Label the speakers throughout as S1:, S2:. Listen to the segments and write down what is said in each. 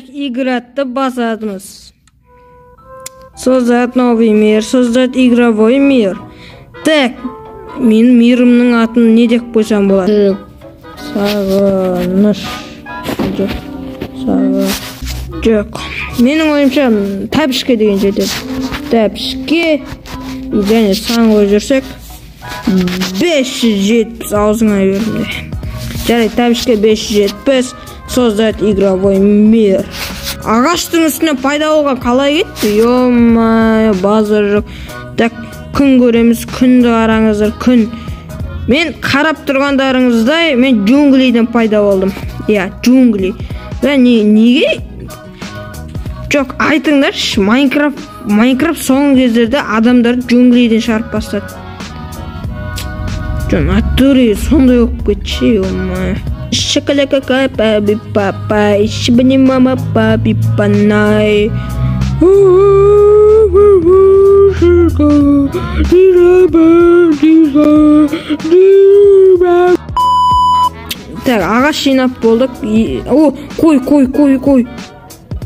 S1: Так, игратты басамыз. Создать новый мир, создать игровой мир. Так, мен мирімнің атын не деп қойсам болады? Сағыныш. Жоқ. Жоқ. Менің ойымша тәпішке деген жетеді. Тәпішке. Және сан қойып жүрсек 570 аузыңа бердім. Жарайды, тәпішке 570. Создать игровой мир. Ағаштың үстіне пайда болған қалай кетті? Ё-моё, базар жоқ. Так, күн көреміз, күнді қараңыздар, күн. Мен қарап тұрғандарыңыздай, мен джунглиден пайда болдым. Иә, джунгли. Да, неге? Жоқ, айтыңдаршы, Майнкрафт соңғы кездерде адамдарды джунглиден шығарып бастады. Жоқ, натуре сондай болып кетші, ё-моё. Шакалакака паби папа, ишибани мама папи панай. Так, ағаш жинап болдық. О, қой, қой, қой, қой.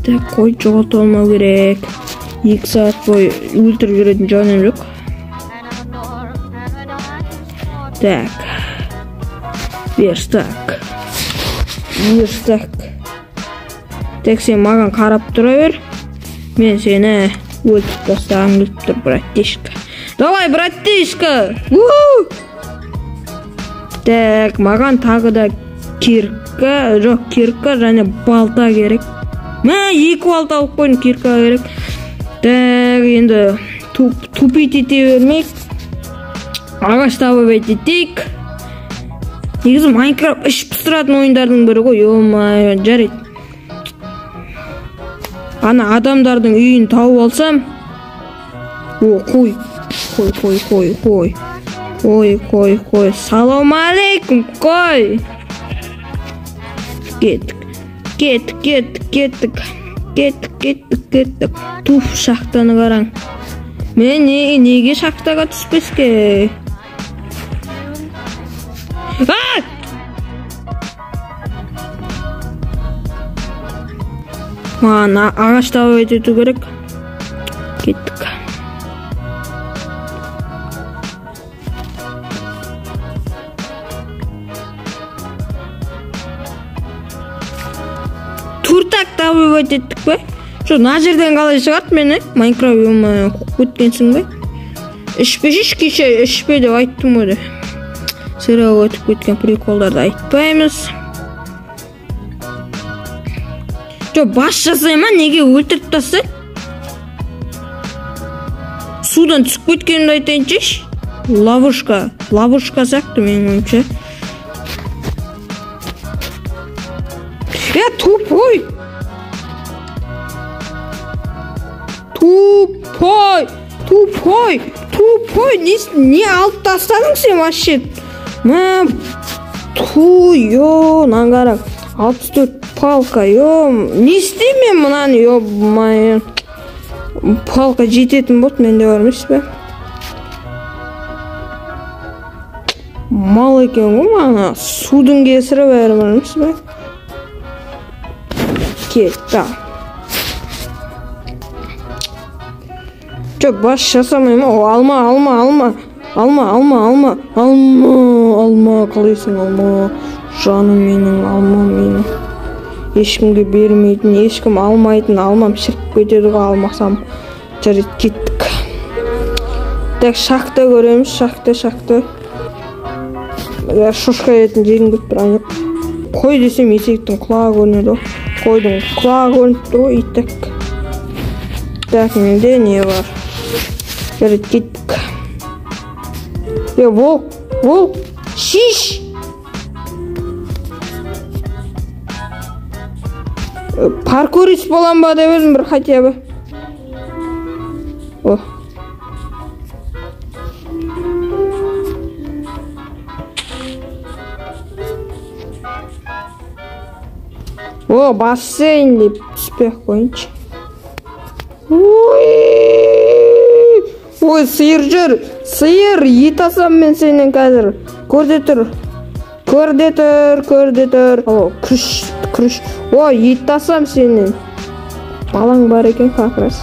S1: Так, қой жоғалтып алмау керек. 2 сағат бойы өлтіріп жүретін жаным жоқ. Так. Верстак. Верстак. Так, сен маған қарап тұра бер. Мен сені өлтіріп тастағым келіп тұр, братишка. Давай, братишка! Так, маған тағы да кирка, жоқ, кирка және балта керек. Мә, 2 балта алып қойдым, кирка керек. Так, енді тупить ете бермейік. Ағаш табып етейік. Негізі Майнкрафт іш пыстыратын ойындардың бірі ғой, ё-моё, жарайды. Ана адамдардың үйін тауып алсам. О, қой. Қой, қой, қой, қой. Қой, қой, қой. Салам алейкум, қой. Кеттік. Кеттік, кеттік, кеттік. Кеттік, кеттік, кеттік. Туф, шахтаны қараң. Мен неге шахтаға түспеске? А! Маған ағаш тауып ету керек. Кеттік. Туртак тауып еттік пе? Жоқ, мына жерден қалай шығарды мені? Майнкрафт ё-моё, қуып кеткенсің бе? Ішпеші, кеше ішпе деп айттым ғой. Сериал өтіп кеткен приколдарды айтпаймыз. Жоқ, бас жасай ма? Неге өлтіріп тастады? Судан түсіп кеткенімді айтайыншы. Ловушка, ловушка сияқты менің ойымша. Я тупой. Тупой, тупой, тупой. Не алып тастадың сен вообще? Мә, ту, ё, мынаны қара. 64 палка, ё. Не істеймін мен мынаны, ё-моё. Палка жететін болды, менде бар емес пе? Мал екен ғой мана. Судың кесірі бәрі бар емес пе? Кетті. Жоқ, бас жасамаймын. О, алма, алма, алма. Алма, алма, алма. Алма, алма, қалайсың, алма. Жаным менің, алма менің. Ешкімге бермейтін, ешкім алмайтын, алмам шіріп кетеді ғой алмасам. Жарайды, кеттік. Так, шахта көреміз, шахта, шахта. Шошқа етін жегім келіп тұр, ана. Қой десем есектің құлағы көрінеді ғой. Қойдың құлағы көрініп тұр ғой, итак. Так, менде не бар? Жарайды, кеттік. Е, волк, волк, шиш! Паркурист болам ба деп едім бір хотя бы. О. О, бассейн деп түспей ақ қояйыншы. Ой, ой, сиыр жүр. Сиыр, ет асам мен сенен қазір. Көрде тұр. Көрде тұр, көрде тұр. О, күріш, күріш. О, ет тасам сенен. Балаң бар екен как раз.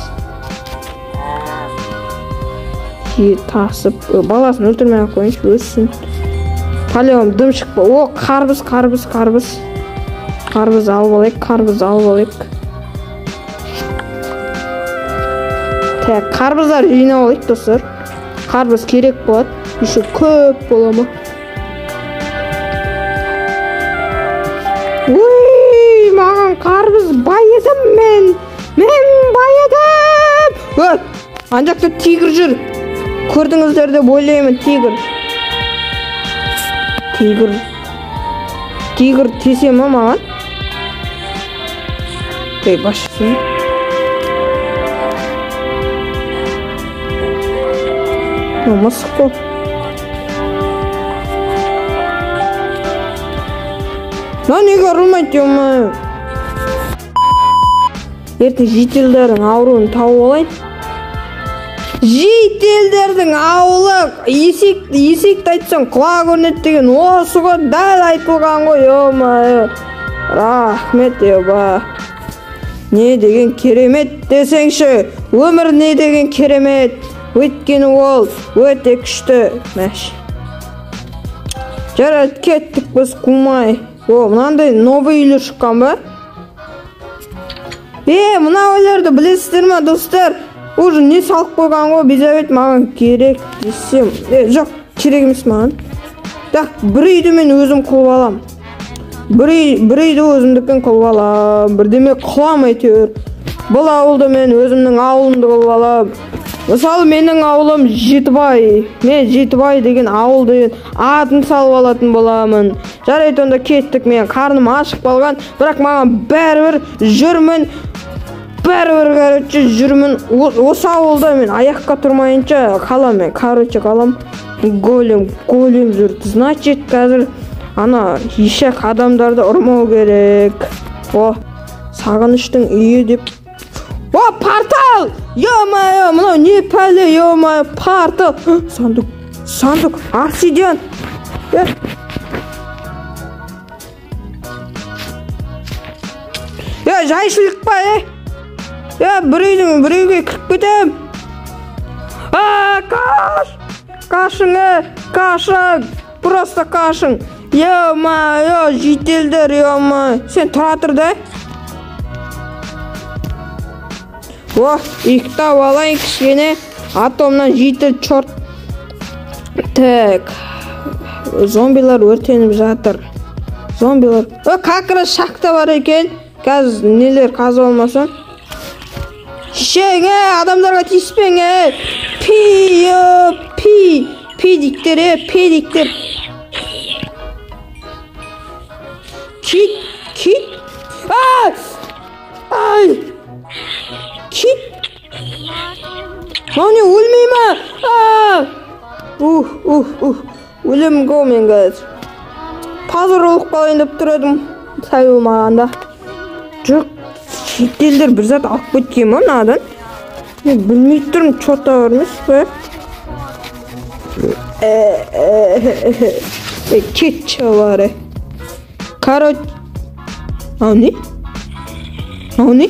S1: Ет тасып, баласын өлтірмей ақ қояйыншы, өссін. Палеом дым шықпа. О, қарбыз, қарбыз, қарбыз. Қарбыз алып алайық, қарбыз алып алайық. Так, қарбыздар жинап алайық, достар. Қарбыз керек болады. Еще көп бола ма? Уй, маған қарбыз байыдым мен. Мен байыдым. Ө, ана жақта тигр жүр. Көрдіңіздер деп ойлаймын, тигр. Тигр. Тигр тисе ма маған? Ей, басшысын. Мысық қой. Мына неге ұрылмайды, ё-моё? Ертең жительдердің ауруын тауып алайын. Жительдердің ауылы, есекті айтсаң құлағы көрінеді деген осы ғой, дәл айтылған ғой, ё-моё. Рахмет, еба. Не деген керемет десеңші, өмір не деген керемет. Өйткені ол өте күшті. Мәш. Жарайды, кеттік біз қумай. О, мынандай новый үйлер шыққан ба? Мына үйлерді білесіздер ма, достар? Уже не салып қойған ғой, безәбет маған керек десем. Жоқ, керек емес маған. Так, бір үйді мен өзім қылып алам. Бір үйді өзімдікін қылып алам. Бірдеме қылам әйтеуір. Бұл ауылды мен өзімнің ауылымды қылып алам. Мысалы, менің ауылым Жетібай. Мен Жетібай деген ауыл деген атын салып алатын боламын. Жарайды, онда кеттік. Мен қарным ашық қалған, бірақ маған бәрібір жүрмін. Бәрібір, короче, жүрмін. Осы ауылда мен аяққа тұрмайынша қалам мен. Короче, қалам. Голем, голем жүр. Значит, қазір ана ешек адамдарды ұрмау керек. О, Сағыныштың үйі деп. О, портал! Ё-моё, мынау не пәле, ё-моё, портал. Сандық, сандық, обсидиан. Жайшылық па, бір үйге кіріп кетем. Қаш! Қашың, қашың, просто қашың. Ё-моё, жительдер, ё-моё. Сен тұра тұр да. О, ұйықтап алайын кішкене. Атомнан житель черт. Так, зомбилар өртеніп жатыр. Зомбилар. О, как раз шахта бар екен. Қазір нелер қазып алмасам. Шешең, адамдарға тиіспең, Пи, пи, педиктер, педиктер. Кит, кит. Ай! Кит. Мынау не, өлмей ма? Ух, ух, ух. Өлемін ғой мен қазір. Пазар болып қалайын деп тұр едім. Сай болмағанда. Жоқ, шетелдер бір зат алып кеткен ма мынадан? Мен білмей тұрмын, чё-то бар емес пе? Кетші бар. Короче, мынау не? Мынау не?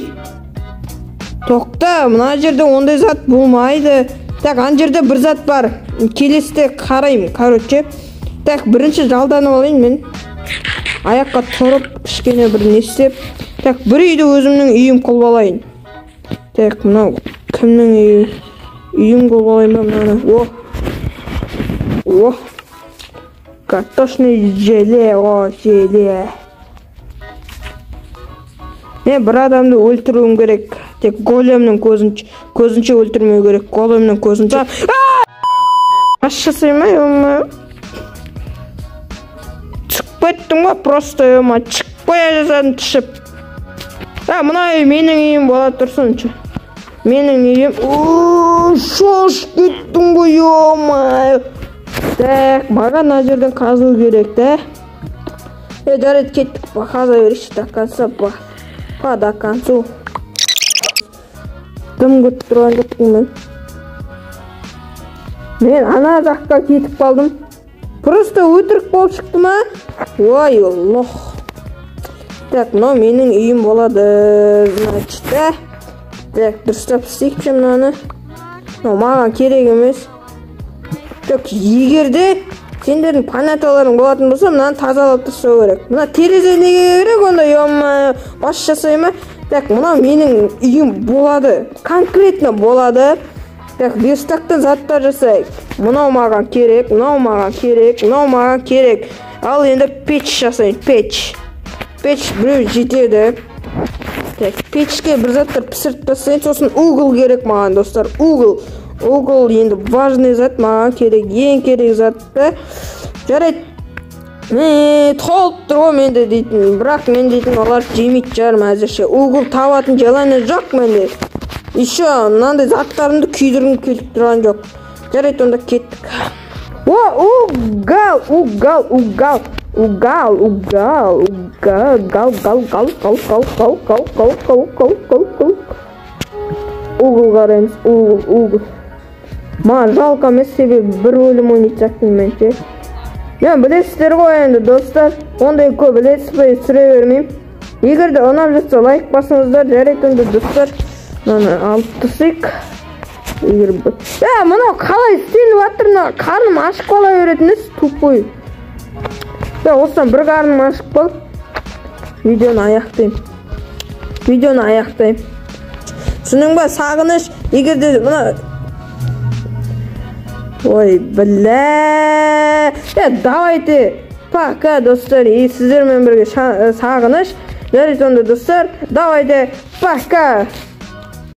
S1: Тоқта, мына жерде ондай зат болмайды. Так, ана жерде бір зат бар. Келесіде қараймын, короче. Так, бірінші жалданып алайын мен. Аяққа тұрып, кішкене бір не істеп. Так, бір үйді өзімнің үйім қылып алайын. Так, мынау кімнің үйі? Үйім қылып алайын ба мынаны? О! О! Картошный желе, о, желе. Мен бір адамды өлтіруім керек. Тек големнің көзінше өлтірмеу керек. Големнің көзінше. Ас жасай ма, ё-моё? Шығып кеттім ғой, просто ё-моё. Шығып қоя жаздадым тышып. Мына үй менің үйім бола тұрсыншы. Менің үйім. Шошып кеттім ғой, ё-моё. Так, маған мына жерден қазу керек, да? Жарайды, кеттік, қаза берейікші до конца, по до концу. Дым күтіп тұрған жоқпын мен. Мен ана жаққа кетіп қалдым. Просто өтірік болып шықты ма? Ой, лох. Так, мынау менің үйім болады, значит, да? Так, дұрыстап істейікші мынаны. Мынау маған керек емес. Так, егер де сендердің поняталарың болатын болса, мынаны тазалап тастау керек. Мына терезе неге керек онда, ё-моё, бас жасай ма? Так, мынау менің үйім болады. Конкретно болады. Так, верстактан заттар жасайық. Мынау маған керек, мынау маған керек, мынау маған керек. Ал енді пеш жасайын, пеш. Пеш біреу жетеді. Так, печке бір заттар пісіріп тастайын, сосын угол керек маған, достар, угол. Угол енді важный зат маған керек, ең керек зат та. Жарайды. Толып тұр ғой менде дейтін, бірақ мен дейтін олар жемейтін шығармын әзірше. Угол табатын желание жоқ менде. Еще мынандай заттарымды күйдіргім келіп тұрған жоқ. Жарайды, онда кеттік. О, угол, угол, угол, угол, угол, угол, гал, гал, гал, гал, гал, гал, гал, гал, гал, гал, гал, гал. Угол қараймыз, угол, угол. Маған жалко емес, себебі бір өлім ойнайтын сияқтымын мен ше. Мен білесіздер ғой енді, достар, ондай көп летсплей түсіре бермеймін. Егер де ұнап жатса, лайк басыңыздар. Жарайды онда, достар, мынаны алып тастайық. Егер мынау қалай істеліп жатыр, мына қарным ашып қала беретін іс, тупой. Осыдан бір қарным ашып қалып, видеоны аяқтаймын. Видеоны аяқтаймын. Түсіндің ба, сағыныш, егер де мына ой, бля. Давайте. Пока, достар. И сіздермен бірге сағыныш. Жарайды онда, достар. Давайте. Пока.